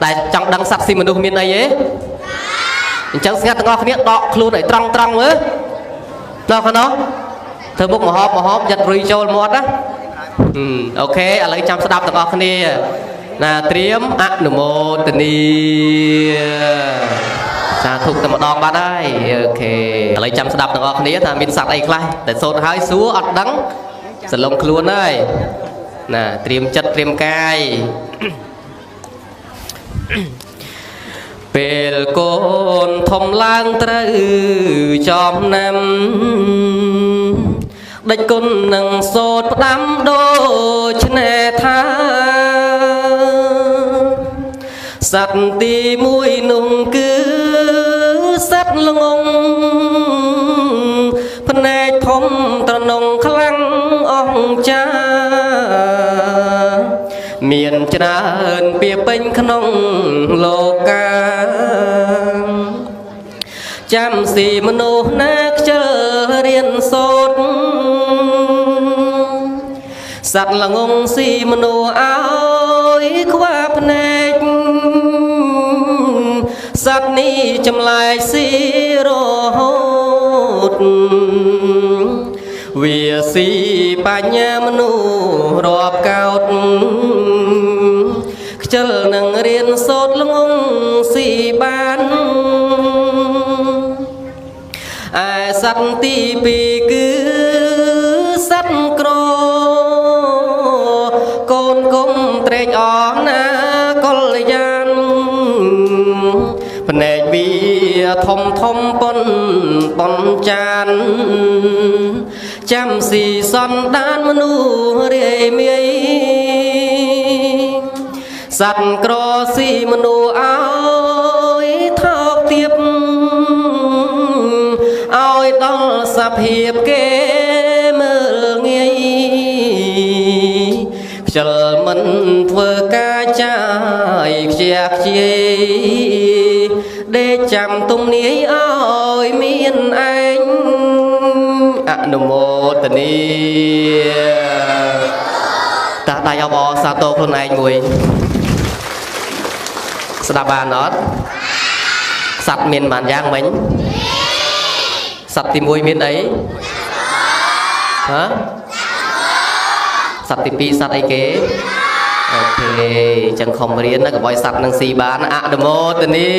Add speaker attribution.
Speaker 1: ដែលចង់ដឹងសត្វស៊ីមនុស្សមានអីទេអញ្ចឹងស្ងាត់ទាំងអស់គ្នាដកខ្លួនឲ្យត្រង់ត្រង់មើលដល់ខាងនោះធ្វើមុខមហបមហបយ៉ាត់រុយចូលមាត់ណាអូខេឥឡូវចាំស្ដាប់ទាំងអស់គ្នាណាត្រៀមអនុមោទនីសាធុតែម្ដងបាត់ហើយអូខេឥឡូវចាំស្ដាប់ទាំងអស់គ្នាថាមានសត្វអីខ្លះតែសូត្រហើយសួរអត់ដឹងសលងខ្លួនហើយណាត្រៀមចិត្តត្រៀមកាយពេលកូនធំឡើងត្រូវចំណាំដេចគុណនឹងសូត្រផ្ដាំដូចនេះថាសត្វទីមួយនោះគឺសត្វល្ងងភ្នែកធំត្រនងខ្លាំងអង្ចាមានច្រើនពីពេញក្នុងលោកាចាំស៊ីមនុស្សណាខ្ជិលរៀនសូត្រសត្វល្ងងស៊ីមនុស្សឲ្យខ្វាភ្នែកសត្វនេះចម្លែកស៊ីរហូតវាស៊ីបញ្ញាមនុស្សរាប់កោតខ្ជិលនឹងរៀនសូត្រល្ងងស៊ីបានឯសត្វទីពីរគឺសត្វក្រកូនគុំត្រេកអរណាកល្យានភ្នែកវាធំធំប៉ុនប៉ុនចានចាំស៊ីសន្តានមនុស្សរាយមាយសត្វក្រស៊ីមនុស្សឲ្យថោកទាបឲ្យដល់សភាពគេមើលងាយខ្ជិលមិនធ្វើការចាយខ្ជះខ្ជាយដេកចាំទំនាយឲ្យមានឯងអនុមោទនីតាដៃអបអរសាទរខ្លួនឯងមួយស្ដាប់បានអត់សត្វមានបានយ៉ាងមិញសត្វទី1មានអីហ៎សត្វទី2សត្វអីគេអូខេអញ្ចឹងខំរៀនណាកុំឲ្យសត្វនឹងស៊ីបានអនុមោទនី